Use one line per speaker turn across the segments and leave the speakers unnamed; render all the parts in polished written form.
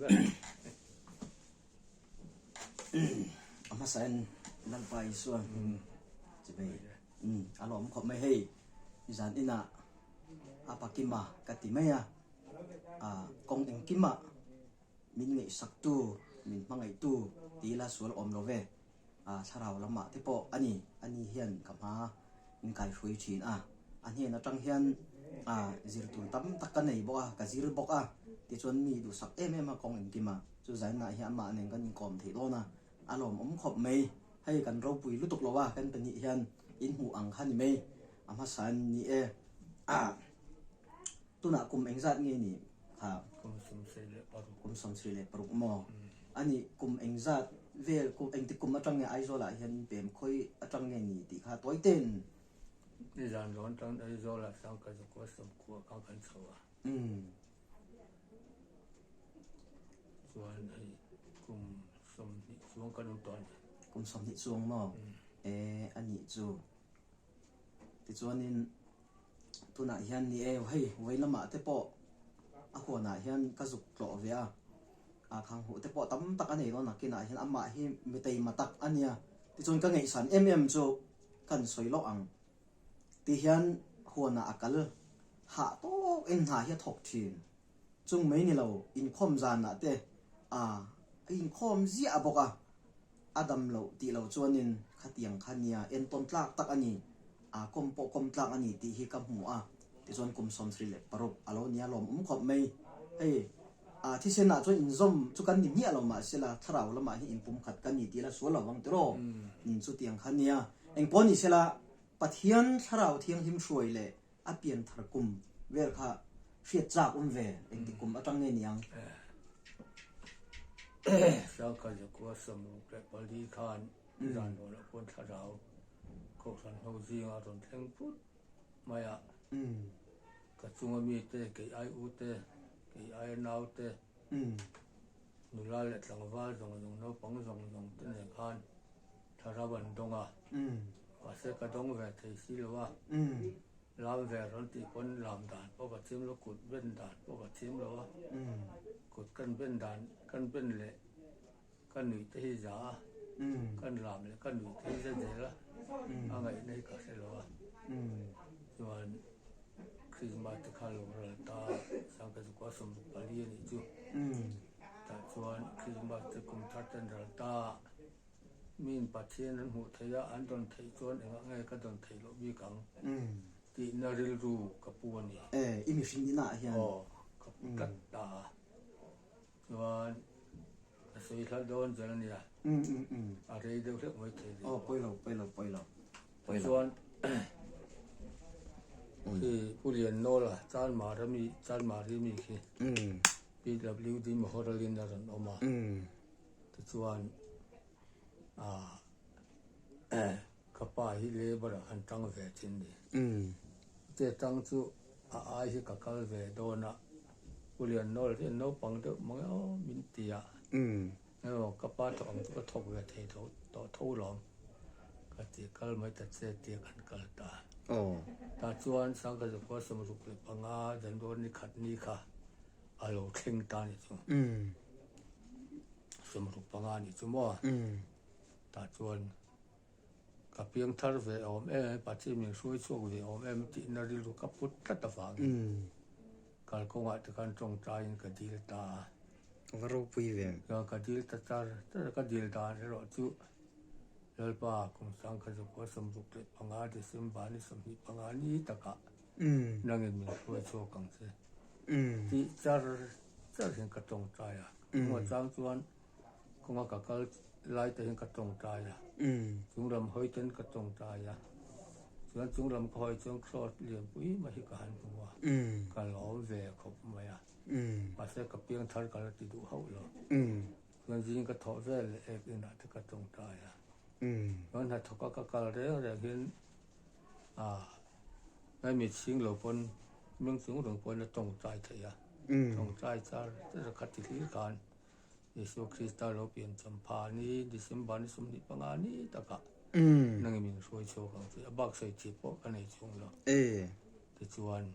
ber.
A hmasa in Lalpa Isua hming chivei a lawm khawp mai hei zan inah a pakima ka ti mai a, kawng engkima min ngaihsaktu min hmangaihtu ti ila sual awm lo ve. Thlarau lamah te pawh a ni, a ni hian ka hma min kaihruai thin a, a hnen atang hian zir tur tam tak ka nei bawk a, ka zir bawk a, tichuan mi duhsak em em a kawng engkim a, chu zainah hian amah nen kan inkawm theih dawn a, a lawmawm khawp mai, hei kan ropui lutuk lo a, kan pahnih hian inhmuh ang kha ni mai, a hmasa an ni e, tunah kum engzat nge ni kha?
Kum 26.
Kum 26 maw? A nih kum engzat vel kum engti kum atang nge Aizawl ah hian pem khawi atang nge ni tih kha tawi ten.
Nizan rawn tang Aizawl ah chuan ka zakua sawmkua kha kan chho a. Chuan hei kum 20 chuang kan awm tawh a ni.
Kum 20 chuang maw? E a nih chu. Tichuanin tunah hian ni e hei vawi lamah te pawh a huanah hian ka zuk tlawh ve a, a khang huh te pawh tam tak a nei dawn a kinah hian amah hi mi teima tak a nia tichuan ka ngaihsan em em chu kan sawi loh ang ti hian huanah a kal hah tawk in hna hi a thawk thin chung mai ni lo inkhawm zanah te a inkhawm ziah bawk a. A dam loh tih loh chuanin khatiang kha nia entawn tlak tak a ni, a kawm pawh kawm tlak a ni tih hi ka hmu a, tichuan kum 76 a lo nia lawmawm khawp mai. Hei, a thisenah chuan inzawm chu kan ni hmiah lo mahsela thlarau lamah hian inpumkhat kan ni tih la sual lo vang tiraw? Chutiang kha nia. Engpawh ni sela Pathian thlarau thianghlim hruai leh A pian thar kum vel kha hriat chak awm ve, engtik kum atang nge niang?
Sangkhat zakua 64 khan zan rawn pawn thlarau Kohhran ho zinga rawn thleng phut mai a, ka chunga mite, kei ai u te, kei aia nau te, nula leh tlangval zawng zawng, naupang zawng zawng te nen khan Thlarau an dawng a, mahse ka dawng ve thei si lo a, lam ve rawn tih pawn lam dan pawh ka chim lo, kut ben dan pawh ka chim lo a, kut kan ben dan kan ben leh ka nuih te hi za a, kan lam leh ka nuih te hi za zel a, a ngaihna hi ka hre lo a, chuan Krismas te kha lo ral ta Sangkazukua 64 a nih chu, tah chuan Krismas te kum thar te an ral ta. Miin Pathian an hmuh theih a, an dawn theih chuan engah nge ka dawn theih loh bik ang tihna rilru ka pu a ni.
E, i mihring inah hian.
Aw, ka pu tlat ta a. Chuan ka sawi hla dawn zel a nia. A rei deuh hlek mai thei rih.
Aw, pawi lo, pawi lo, pawi lo. Pawi lo.
Chuan khi Pu Liannawla, Chanmara mi, Chanmari mi khi PWD Mahoralin a rawn awm a. Tichuan ah ka pa hi labour ah khan tang ve thin ni. Che tang chu a ai hi ka kal ve dawn a, Pu Liannawl hian naupang deuh mang e aw min ti a, emaw ka pa thawk ang chu ka thawk ve thei tho tawh tho lawm ka ti kal mai ta che tia kan kal ta. Tah chuan Sangkhat zakua 65 January ni khat ni kha a lo thleng ta ni chu. 65 ni chu maw? Tah chuan ka piang thar ve awm em, Pathian min hruai chhuak ve awm em tihna rilru ka put tlat avangin kalkawngah te khan tawngtaiin ka dil ta a.
Va ropui ve.
Chuan ka dil ta char char a, ka dil dan erawh chu Lalpa kum 1965 December ni 25 ni takah nangin min hruai chhuak ang che tih char char hian ka tawngtai a. Chunga chang chuan kawnga ka kal lai te hian ka tawngtai a, chung lam hawi ten ka tawngtai a, chuan chung lam ka hawi chuan cross lianpui mai hi ka han hmu a, ka lawm ve khawp mai a, mahse ka piang thar ka la ti duh hauh lo, chuan zing ka thawh vel leh ek inah te ka tawngtai a, chuan hnathawka ka kal reng reng hian ah Ngai mit chhing lo pawn meng chung reng pawn a tawngtai theih a, tawngtai char char kha ti hlir khan Isua Krista lo pian champha ni December ni 25 ni takah nangin min hruai chhuak ang che a bak sawi thih pawh ka nei chung lo. Tichuan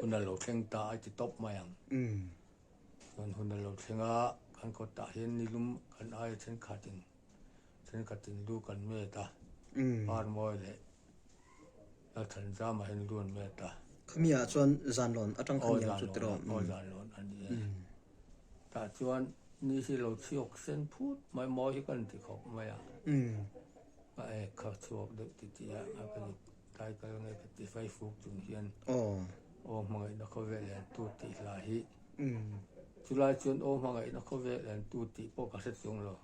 hun a lo thleng ta a ti tawp mai ang. Chuan hun a lo thleng a, kan kawtah hian nilum kan aia thenkhatin thenkhatin lu kan met a, Parmawi leh Lalthanzama hian lu an met a.
Khami ah chuan zanlawn atang khan niang chu tiraw?
Aw zanlawn a ni e. Tah chuan ni hi lo chhiawk sen phut mai mawi hi kan ti khawp mai a. Ka ek kha chhuak deuh ti tih a, a ka tlai kal nge ka ti fai fuk chung hian aw hmangaihna khawvel en tu tih hla hi chulai chuan aw hmangaihna khawvel en tu tih pawh ka hre chung lo.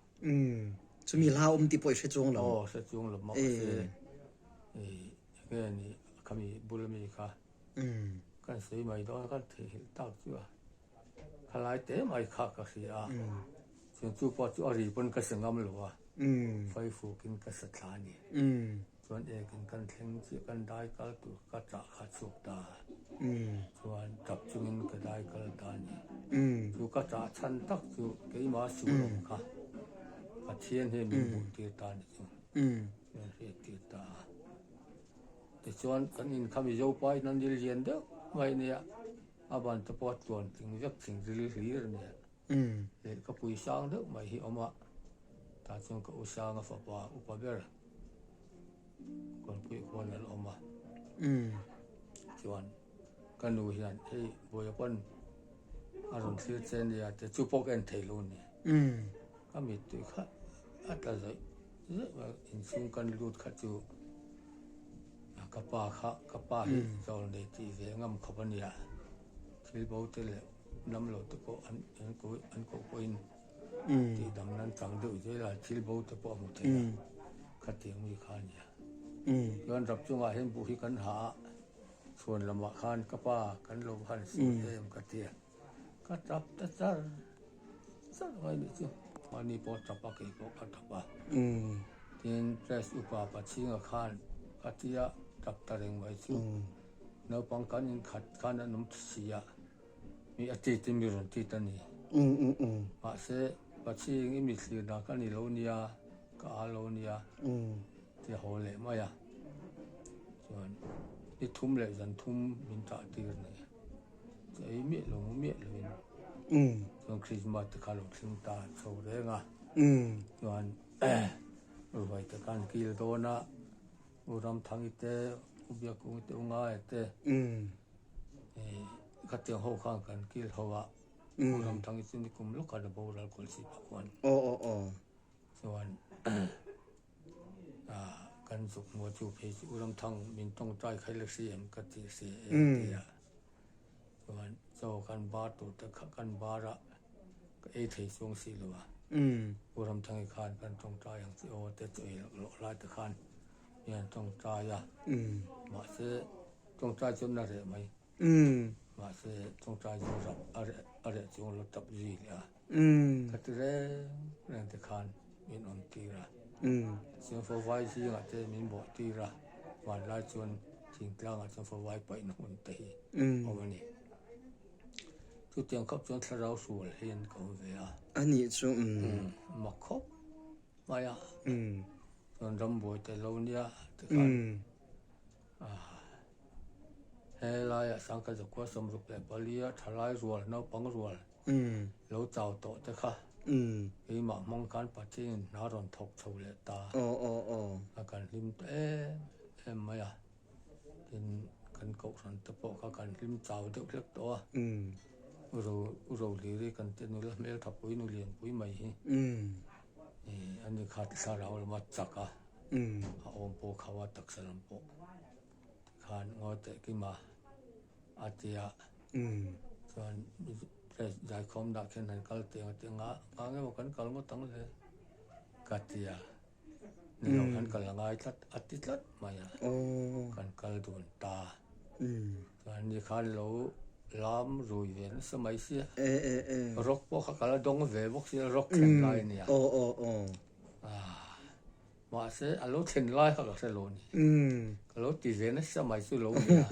Chumi hla awm tih pawh i hre chung lo.
Aw hre chung lo mahse enge ni khami bul ami kha kan sawi mai dawn kan theihnghilh tak chu a. Khalai te mai kha ka hria a, chuan chu pawh chu a ri pawn ka sa ngam lo a, faifukin ka sa thla a ni. Chuan ekin kan thleng chiah kan dai kal tur ka chah kha chhuak ta a, chuan tap chungin ka dai kal ta a ni. Chu ka chah chhan tak chu keimah sual awm kha Pathian hian min hmuh tir ta a ni chu, min hriat tir ta a. Tichuan kan inkham Mizo pa in a nil lian deuh mai nia. A ban te pawh a tluan tling vek tling ril hlir a nia. Lehkha pui sang deuh mai hi awm a, tah chuan ka u Sanga fapa upa ber Kawnpui khuan a la awm a. Chuan ka nu hian hei Buaia pawn a rawn thlir che nia te chu pawh ka en thei lo a ni. Ka mittui kha a tla zawih zawih mai, inchhung kan lut kha chu ka pa kha ka pa hi zawl nei tih ve ngam khawp a nia, thil bo te leh lam lo te pawh an an ko an koh pawhin tih dam nan chang deuh zel a, thil bo te pawh a hmu thei a, khatiang mi kha a nia. Chuan rap chungah hian buh hi kan ha a, chhuan lamah khan ka pa kan lo han sawi em ka ti a. Ka tap ta char char mai nih chu. Mahni pawh tap a, kei pawh ka tap a. Tin, Press upa Pachhinga khan ka tia tap ta reng mai chu. Naupang kan inkhat khan an awm si a, mi a tit in mi rawn tit a ni. Mahse, Pachhing i mi thlir dan ka ni lo nia, ka a lo nia tia haw leh mai a. Chuan, ni thum leh zan thum min tah tir a ni. Chu ei miah lo mu miah lo in chuan Christmas te kha lo thleng ta chho reng a chuan ruai te khan kil dawn a U Ramthangi te U Biakungi te U Ngaia te khatiang ho khan kan kil ho a U Ramthangi chu nikum lawkah a boral kawl si pah khuan chuan Kan zuk hmuh chu phei chu U Ramthang min tawngtai khai la hri em ka ti hri e a ti a. Chuan chaw kan bar tur te kha kan bar a ka ei thei chuang si lo a. U Ramthangi khan kan tawngtai ang che aw te chu ei loh lai te khan mi an tawngtai a. Mahse tawngtai chu an la reh mai. Mahse tawngtai chu a reh a reh chuang lo tap zui leh a. Ka ti reng reng te khan min awm tir a. Chuan fawvai zingah te min bawh tir a, vanlai chuan thingtlangah chuan fawvai paihna hmun te hi awm a ni. Chutiang khawp chuan thlarau hrual hian ka awm ve a.
A nih chu.
Mak khawp mai a. Chuan rambuai te lo nia tikhan. He laiah Sangkhat Zakua 64 a thalai rual naupang rual lo chau tawh te kha keimah hmang khan Pathianin hna rawn thawk chho leh ta a kan hlim ta em em mai a, tin kan kohhran te pawh kha kan hlim chau deuh hlek tawh a, U Rohliri kan te nula hmeltha pui nu lianpui mai hi ani kha thlarau lama chak a. A awm pawh kho a taksa lam pawh tikhan ngawi teh kima a ti a chuan zaikhawm dah khian han kal teng a ti nga nga nge maw kan kal ngawt ang le ka ti a ni lo kan kal a ngai tlat a ti tlat mai a kan kal dun ta chuan ni khan lo lam rui ve nasa mai sia rock pawh kha ka la dawng ve bawk sia rock thlen lai a nia. Mahse, a lo thlen lai kha ka hre lo a ni. Ka lo ti ve nasa mai chu lo ni a.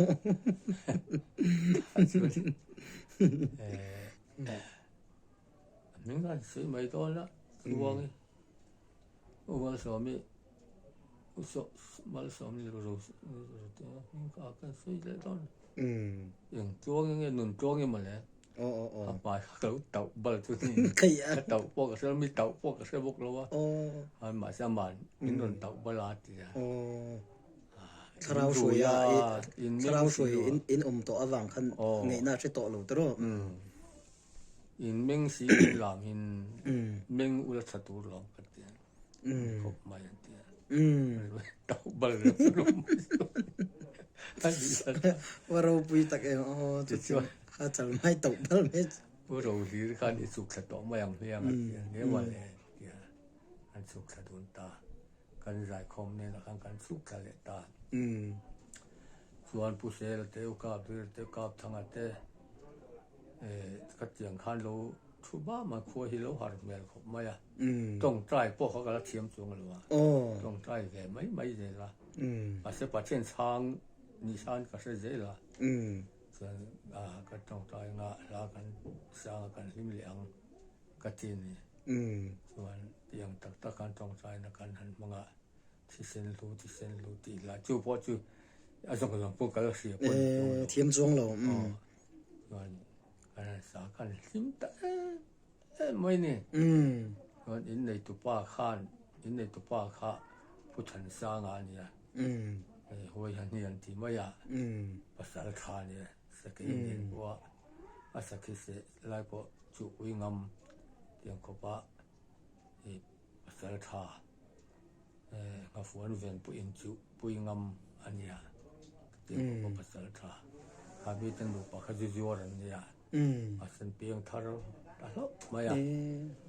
A hming a sawi mai dawn a, Tluangi, U Malsawmi, U Malsawmi leh Ro hming kha kan sawi leh dawn. Eng Tluangi nge Nuntluangi mawle. A hmai kha ka lo tauh bal chu ni. Ka tauh pawh ka hre lo, mi tauh pawh ka hre bawk lo a. Mahse ama'n min rawn tauh bal a ti a.
Thlarau hruai a, thlarau hruai in awm tawh avang khan ngaihna a hre tawh lo tawh rawh.
In meng si in lam in meng ula tha tur lawm ka ti a. Khawp mai an ti a. Tauh bal reuh reuh mai chu.
Va ropui tak em aw chu chu a chal mai tauh bal mai chu.
Pu Rohlir khan i chuk thla tawh mai ang hmiang a ti a, nia mawle a ti a, an chuk thla dun ta. Kan zaikhawm nen ah khan kan chuk thla leh ta. Chuan Pu Sela te, U Kaplir te, U Kapthanga te khatiang khan lo thu bam a, khua hi lo har hmel khawp mai a. Tawngtai pawh kha ka la thiam chuang lo a, tawngtai ve mai mai zel a. Mahse Pathian chhang ni khan ka hre zel a, chuan ka tawngtai anga hla kan sang a kan hlim leh ang ka ti a ni. Chuan tiang tak tak khan tawngtaina kan han hmang a, thisen hlu thisen hlu tih hla chu pawh chu a zawng zawng pawh ka la hria pawh ni chuang lo.
Thiam chuang lo.
Chuan kan han sa khan hlim ta em em mai ni. Chuan inneitupa khan inneitupa kha Pu Thansanga a nia. Huai han hi an ti mai a, pasal tha a nia. Sakei nen pawh a sakhi seh lai pawh chu ui ngam tiang khawpa pasal tha nghafuan ven pawhin chu pui ngam a nia. Tiang khawpa pasal tha. Kha mite nupa kha zu zuar an nia. A sen piang thar ta hlauh mai a.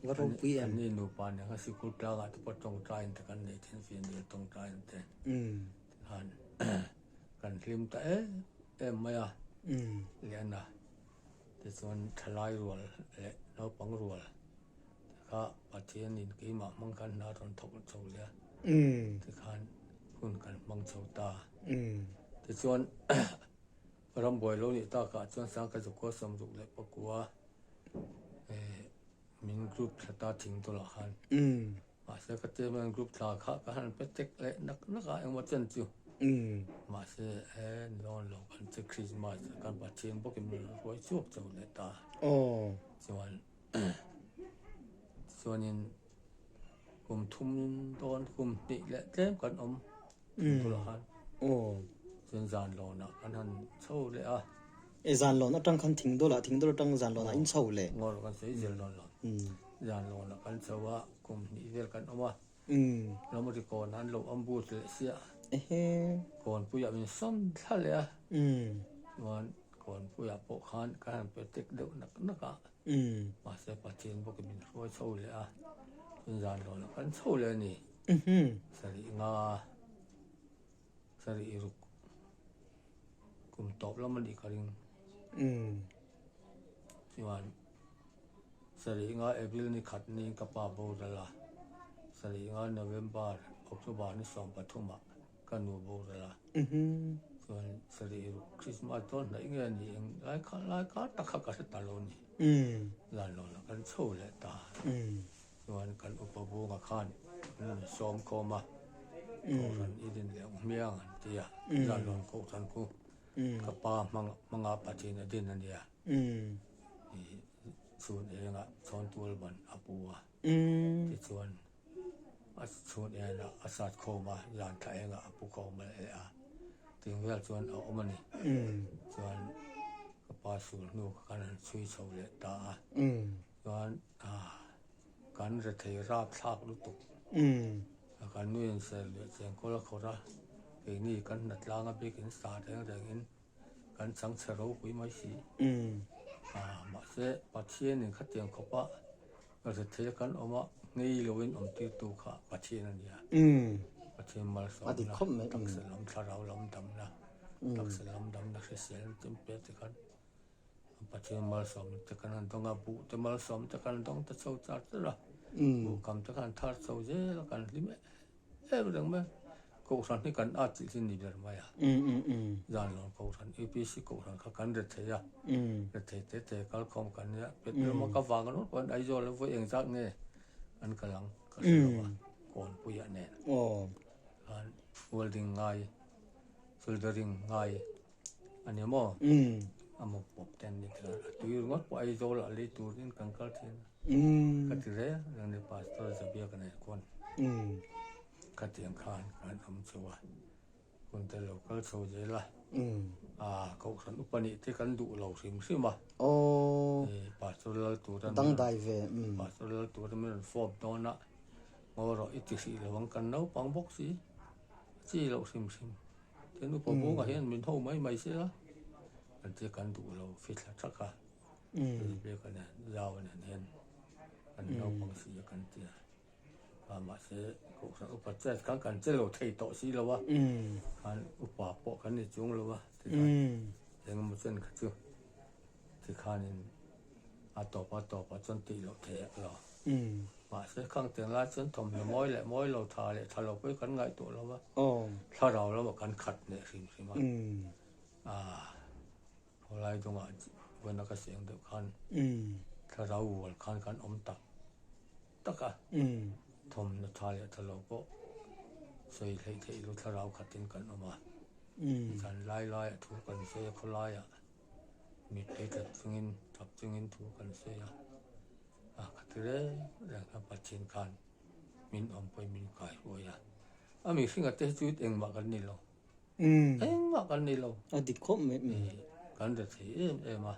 Va ropui em.
Anni nupa nen khan sikul tlangah te pawh tawngtai te kan nei thin fianrial tawngtai te khan kan hlim ta em em mai a. Liana tichuan thalai rual leh naupang rual te kha Pathianin keimah hmang khan hna rawn thawk chho leh a. Tikhan hun kan hmang chho ta. Tichuan Rambuai lo nih takah chuan Sangka Zukua 69 min group thla ta thing tawlah khan mahse ka chairman group thla kha ka han pe tek leh nak nak a engmaw chen chu mahse he ni lo kan che Christmas kan Pathian bawkin min rawn hruai chhuak chho leh ta chuan chuanin kum thum dawn kum hnih leh tlem kan awm thing tawlah khan chuan zan lawnah kan han chho leh a.
E zan lawn atang khan thing dawlah thing dawl atang zan lawnah in chho leh.
Ngawr kan sawi zel dawn lo. Zan lawnah kan chho a kum hnih vel kan awm a. Ramri kawn an lo ambush leh sia. Kawnpuiah min sawm thla leh a. Chuan kawnpuiah pawh khan kan han pe tek deuh nak nak a. Mahse Pathian bawkin min hruai chho leh a. Chuan zan lawnah kan chho leh a ni. Sarih nga sarih ruk kum tawp lam a nih ka ring. Chuan sarih nga April ni khat niin ka pa boral a, sarih nga November, October ni 13 ah ka nu boral a. Chuan sarih ruk Christmas dawn hnaih nge ni eng lai kha lai kha tak kha ka hre ta lo ni. Zan lo la kan chho leh ta. Chuan kan upa bunga khan an rawn sawm khawm a, Kohhran i din leh ang hmiang an ti a, Zanlawn Kohhran khu ka pa hmanga Pathian a din a nia. I chhun engah chhawntual ban a pu a, tichuan a chhun enah a sat khawm a, zan thla engah a pu khawm a leh a, ting vel chuan a awm a ni. Chuan ka pa sul hnu kha kan han chhui chho leh ta a. Chuan kan rethei rap thlak lutuk. Kan nuin ser leh chengkawl a khawrh a, keini kan hna tlang a bikin sa reng rengin kan chang chhe ropui mai si. Mahse Pathianin khatiang khawpa rethei kan awm a, ngei loin awm tirtu kha Pathian a nia. Pathian malsawmna, taksa lam thlarau lam damna, taksa lam damna hrisel tin pek te khan Pathian malsawm te kan han dawng a, buh te malsawm te kan dawng ta chho char char a, buh kam te khan thar chho zel a, kan hlim em reng mai. Kohhran hi kan at chih hi ni ber mai a, Zanlawn Kohhran, UPC Kohhran kha kan re thei a, re thei te te kalkhawm kan nia, Petrol a ka vang ringawt pawh hian Aizawl a vawi engzat nge an kal ang ka hre lo a, Kawnpuiah nen khan welding ngai, soldering ngai a ni maw? A mawp pawp te. te an ni thei a, a tui ringawt pawh Aizawl ah lei turin kan kal thin a. Ka ti reng reng ni Pastor Zabia ka nei khawn. Khatiang khan kan awm chho a, hun te lo kal chho zel a, aa Kohhran upa nih te kan duh lo hrim hrim a. Pastor lal tura Pastor lal tura min rawn fawp dawn a, ngaw rawh i ti hrih lo ang kan naupang bawk si, a chi loh hrim hrim. Tin upa bungah hian min ho mai mai sela, kan tia kan duh lo fithla thak a. Rebecca nen Zau nen hian kan naupang si a kan ti a, mahse kohhran upa chet khan kan che lo thei tawh si lo a, khan upa pawh kan ni chung lo a tikhan engemaw chen kha chu tikhanin a tawp a tawp ah chuan tih loh theih lo. Mahse khang tiang lai chuan thawmhnaw mawi leh mawi lo tha leh tha lo pawh kan ngaihtuah lo a, thlarau lamah kan khat hneh hrim hrim a. Khawlai dawngah vawiin a ka seng deuh khan thlarau vual khan kan awm tak tak a, thawmhnaw tha leh tha lo pawh sawi hleih theih lo thlarau khatin kan awm a, zan lai laiah thu kan sawi a, khawlaiah mittui tlat chungin tap chungin thu kan sawi a, a khati reng reng khan Pathian khan min awmpui min kaihruai a, a mihringa te hi chu engmah kan ni lo. Engmah kan ni lo.
A dik khawp mai.
Kan ri thei em em a.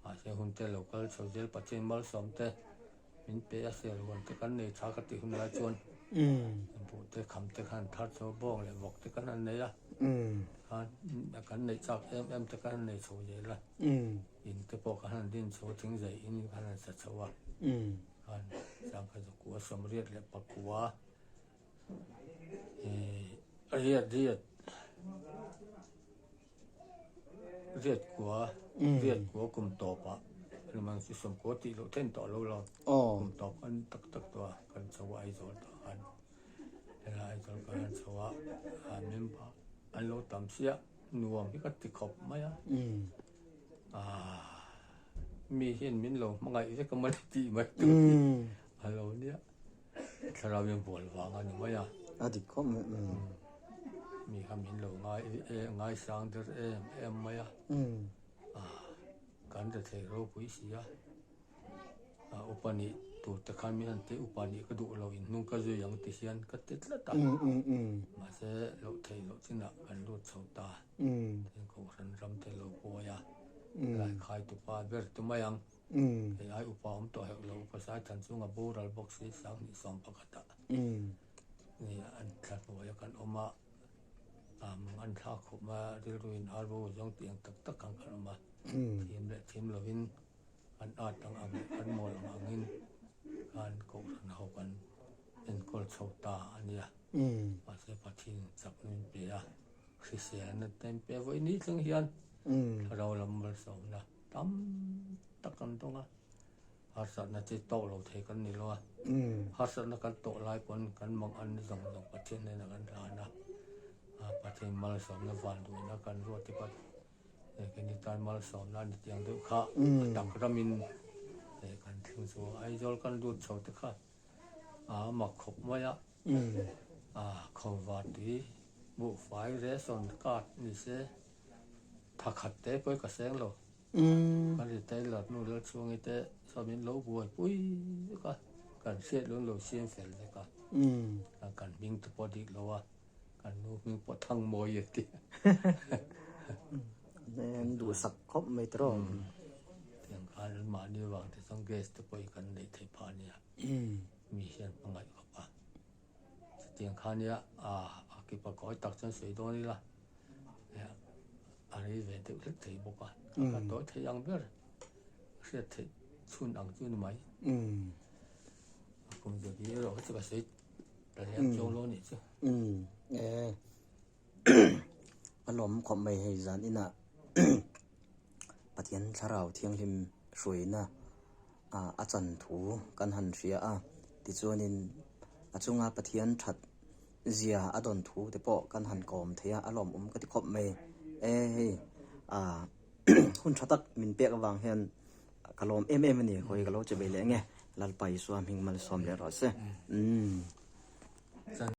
Mahse hun te lo kal chho zel Pathian malsawm te min pe a sel huan te kan nei tha ka tih hun lai chuan buh te kham te khan thar chho bawng leh vawk te kan han nei a. Khan kan neih chak em em te kan han nei chho zel a. In te pawh kan han din chho thing zai in kan han sa chho a. Khan sangkhat zakua sawmriat leh pakua. Riat riat riat kua riat kua kum tawp ah lemang chu sawmkua tih loh then tawh lo lo kum tawp an tak tak tawh a kan chho a Aizawl tah khan helai Aizawl kan han chho a member an lo tam sia nuam hi ka ti khawp mai a ah mi hian min lo hmangaih vek a mawni tih mai tur hi a lo nia. Thlarau in bual vang a ni mai a.
A dik khawp mai.
Mi kha min lo ngai ngai sang der em em mai a. Kan rethei ropui si a. Upa nih tur te khan min han ti upa nih ka duh lo in hnung ka zui ang ti hian ka ti tlat a. Mahse loh theih loh chinah kan lut chho ta. Tin Kohhran ram te lo buai a. Laikhai tupa ber tu mai ang. Hei ai upa awm tawh heuh lo, upa sai than chunga boral bawk si 2011 ah ni an thla hnuaia kan awm a, an thla khawp a, rilru in ar bo zawng tih ang tak tak khan kan awm a, thim leh thim lovin kan at ang ang leh kan mawl ang angin khan kohhran ho kan enkawl chho ta a nia. Mahse Pathian chak min pe a, hriselna te min pe a, vawi ni thleng hian thlarau lam malsawmna. Tam tak kan dawng a, harsatna chi tawk lo thei kan ni lo a, harsatna kan tawh lai pawn kan mang an ni zawng zawng Pathian hnenah kan hlan a, Pathian malsawmna van duhna kan ruat te kha keini tan malsawmna a ni tiang deuh kha a tak ramin kan thleng chu Aizawl kan lut chho te kha a mak khawp mai a, khawnvartui buhfai ration card ni se. Tha khat te pawh ka seng lo. Kan retailer nu lal chhungi te saw min lo buaipui vek a, kan hriat lo in lo siam fel vek a. Kan hming te pawh dik lo a, kan nu hming pawh thang mawi a ti.
An duhsak khawp mai tawh.
Tiang khan an mahni vang te chuan gas te pawh hi kan neih theih phah a nia. Mi hian hmangaih khawp a. Chutiang kha nia a kipa kawi tak chuan sawi dawn ila a rei ve deuh hlek thei bawk a, a ka tawi thei ang ber hriat theih chhun ang chu ni mai. A kum zia bi erawh kha chu ka sawi ta liam chuang lo nih chu.
A lawm khawp mai hei zan inah Pathian thlarau thianghlim hruaina a chan thu kan han hria a, tichuanin a chunga Pathian that zia a dawn thu te pawh kan han kawm thei a, a lawmawm ka ti khawp mai. E hei ah hun tha tak min pek avang hian ka lawm em em a ni, hawi ka lo che ve leh ang e, Lalpa Isua hming malsawm leh rawh se. Umm.